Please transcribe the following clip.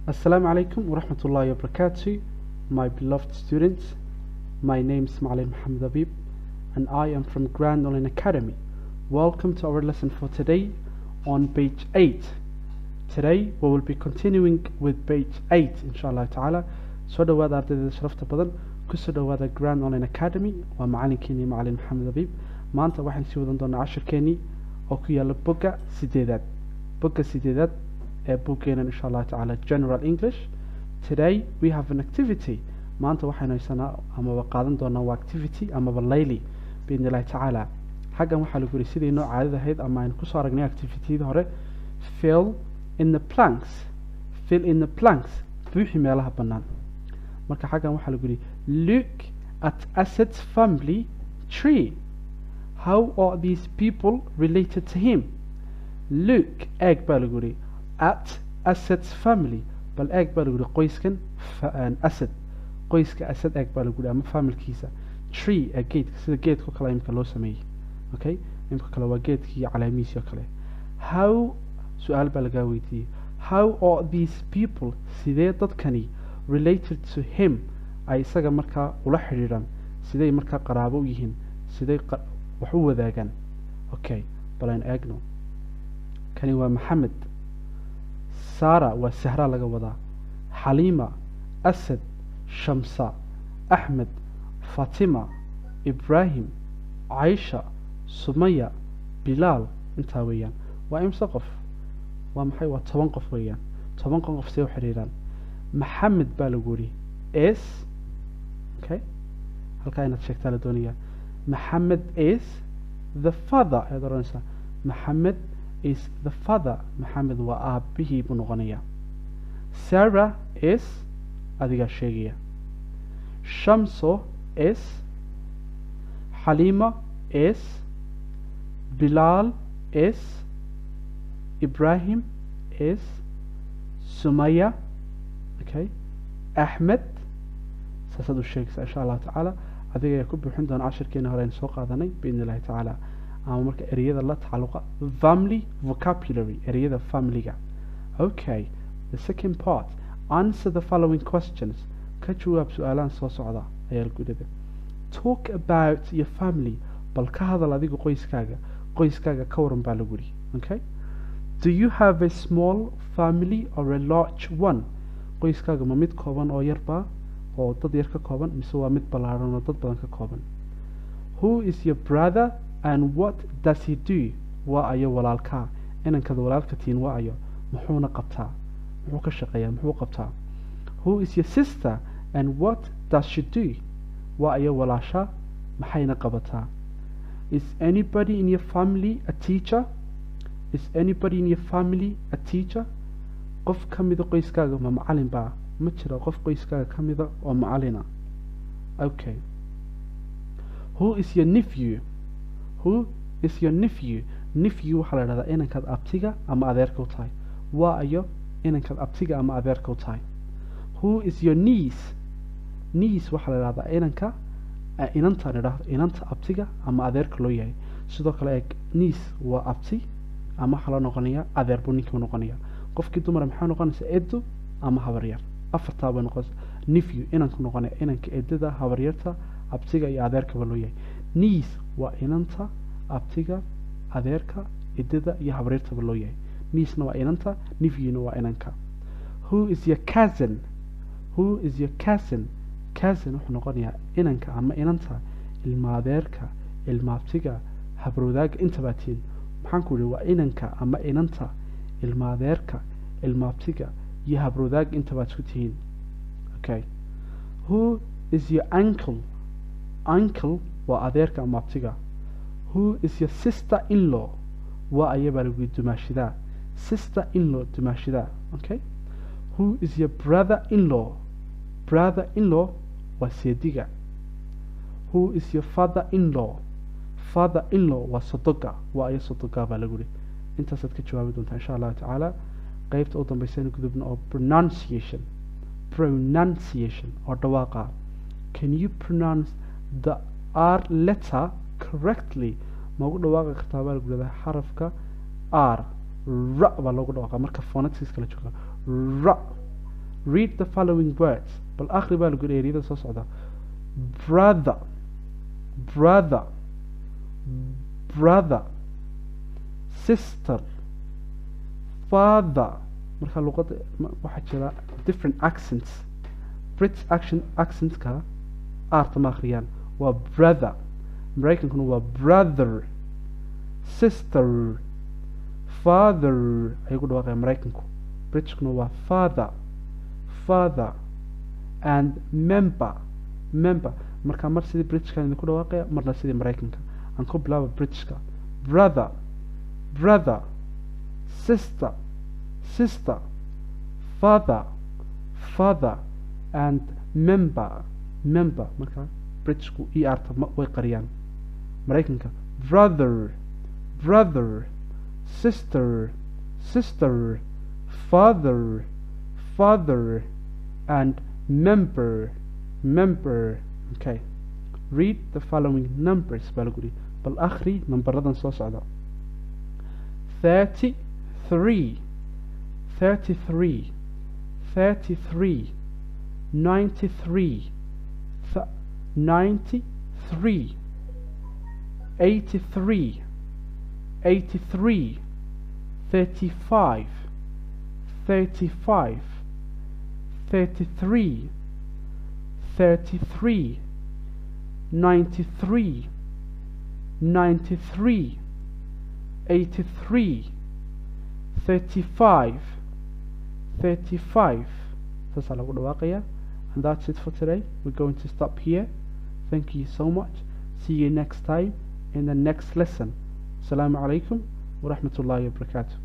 Assalamu alaikum wa rahmatullahi wa barakatuh, my beloved students. My name is Macalin Muhammad Habib and I am from Grand Online Academy. Welcome to our lesson for today on page 8. Today we will be continuing with page 8, inshallah ta'ala. Soo dhawaada, ardayda sharafta badan, kusoo dhawaada Grand Online Academy. Waa macalinkeeni, Macalin Maxamed Habib. Maanta waxaan sii wadan doonaa cashirkeenii oo ku yaala bogga sideedaad, bogga sideedaad ee buggeenan, insha Allah tacaala, General English. Today we have an activity. Maanta waxaynu haysanaa amaba qaadan doonaa waa activity amaba layli, biidni Illahi tacaala. Xaggan waxaa lagu yidhi, sidii noo caadada ahayd ama aynu kusoo aragnay activity-yada hore, "Fill in the blanks." Fill in the blanks, buuxi meelaha bannaan. Marka xaggan waxaa lagu yidhi, "Look at Asad's family tree. How are these people related to him?" Look, eeg baa lagu yidhi, at Asad's family, bal eeg baa lagu yidhi qoyskan Asad, qoyska Asad eeg baa lagu yidhi, ama familkiisa, tree ee geedka, sida geedka oo kale imika loo sameeyey. Okay, imika kale waa geedkii iyo caleemihiisii oo kale. How, su-aal baa lagaa weydiiyey, how are these people, sidee dadkani, related to him, ay isaga markaa ula xidhiidhaan? Sidey markaa qaraabo u yihiin? Sidey wax u wadaagaan? Okay, bal aynu eegno. Kani waa Maxamed, Sara waa Sahra laga wadaa, Xaliima, Asad, Shamsa, Axmed, Fatima, Ibrahim, Caisha, Sumaya, Bilaal. Intaa weeyaan. Waa imse qof? Waa maxay? Waa 10 qof weeyaan. 10-kan qof see u xidhiidhaan? Maxamed baa lagu yidhi is, okay, halkaa inaad sheegtaa la doonayaa. Maxamed is the father ayaad odhanaysaa. Maxamed is the father, Maxamed waa aabihii buu noqonayaa. Sarah is, adigaa sheegaya. Shamso is, Xalima is, Bilal is, Ibrahim is, Sumaya, okay, Axmed. Saasaad u sheegaysaa, insha Allahu tacaala. Adiga ayaa ku buuxin doona cashirkeena hore aynu soo qaadanay, biidni Illahi tacaala, ama marka ereyada la tacalluqa family vocabulary, ereyada familiga. Okay, the second part, "Answer the following questions." Ka jawaab su-aalahan soo socda ayaa lagu dhada. "Talk about your family." Bal ka hadal adigu qoyskaaga, qoyskaaga ka waran baa lagu yidhi. Okay, "Do you have a small family or a large one?" Qoyskaaga ma mid kooban oo yarbaa oo dad yar ka kooban, mise waa mid ballaaran oo dad badan ka kooban? "Who is your brother and what does he do?" Waa ayo walaalkaa? Inankada walaalka tiin waa ayo? Muxuuna qabtaa? Muxuu ka shaqeeyaa? Muxuu qabtaa? "Who is your sister and what does she do?" Waa ayo walaasha? Maxayna qabataa? "Is anybody in your family a teacher?" Is anybody in your family a teacher? Qof ka mida qoyskaaga ma macalin baa? Ma jira qof qoyskaaga ka mida oo macalina? Okay. "Who is your nephew?" Who is your nephew? Nephew waxaa la dhahdaa inankaad abtiga ama adeerka u tahay. Waa ayo inankaad abtiga ama adeerka u tahay? "Who is your niece?" Niece waxaa la dhahdaa inanka, inantaan idhaahdo, inanta abtiga ama adeerka loo yahay. Sidoo kale eeg, niece waa abti ama waxaa loo noqonayaa adeer buu ninkii noqonaya. Qofkii dumara maxay noqonaysaa? Edo ama habaryar. Afartaa bay noqonaysaa. Nephew inanku noqonaya, inanka edada, habaryarta, abtiga iyo adeerkaba loo yahay. Niece waa inanta abtiga, adeerka, edada iyo habaryartaba loo yahay. Niece-na waa inanta, nephew-na waa inanka. "Who is your cousin?" Who is your cousin? Cousin wuxuu noqonayaa inanka ama inanta ilmaadeerka, ilmaabtiga, habarwadaaga intabaa tihiin. Maxaan ku yihi? Waa inanka ama inanta ilmaadeerka, ilmaabtiga iyo habarwadaaga intabaad isku tihiin. Okay. "Who is your uncle?" Uncle waa adeerka ama abtiga. "Who is your sister in law?" Waa ayabaa lagu yidhi dumaashidaa? Sister in law, dumaashidaa. Okay. "Who is your brother in law?" Brother in law waa seediga. "Who is your father in law?" Father in law waa sodoga. Waa ayo sodoga baa lagu yidhi. Intaasaad ka jawaabi doontaa, insha Allahu tacaala. Qeybta u dambaysa gudubna oo pronunciation, pronunciation oo dhawaaqa. "Can you pronounce the R letter correctly?" Ma ugu dhawaaqi kartaa baa lagu yidhahdaa xarafka R? R baa loogu dhawaaqa marka phonetics la jooga. R. Read the following words. Bal akhri baa lagu ereyada soo socda. Brother, brother, brother, sister, father. Marka luqadda waxaa jira different accents. British accentska R-ta ma akhriyaan, waa brother. Maraykankuna waa brother, sister, father ayay ku dhawaaqayaan Maraykanku. Britishkuna waa father, father, and member, member. Marka mar sidii Britishka idinku dhawaaqaya, marna sidii Maraykanka. Aan ku bilaaba Britishka. Brother, brother, sister, sister, father, father, and member, member. Marka Britishku ER-ta way qariyaan. Maraykanka brother, brother, sister, sister, father, father, and member, member. Okay, read the following numbers baa lagu yidhi. Bal akhri nambaradan soo socda. 33, 33, 33, 93, 93, 83, 83, 35, 35, 33, 33, 93, 93, 83, 35, 35. Saasaa lagu dhawaaqaya. And that's it for today. We're going to stop here. Thank you so much. See you next time in the next lesson. Assalamu alaikum wa rahmatullahi wa barakatuh.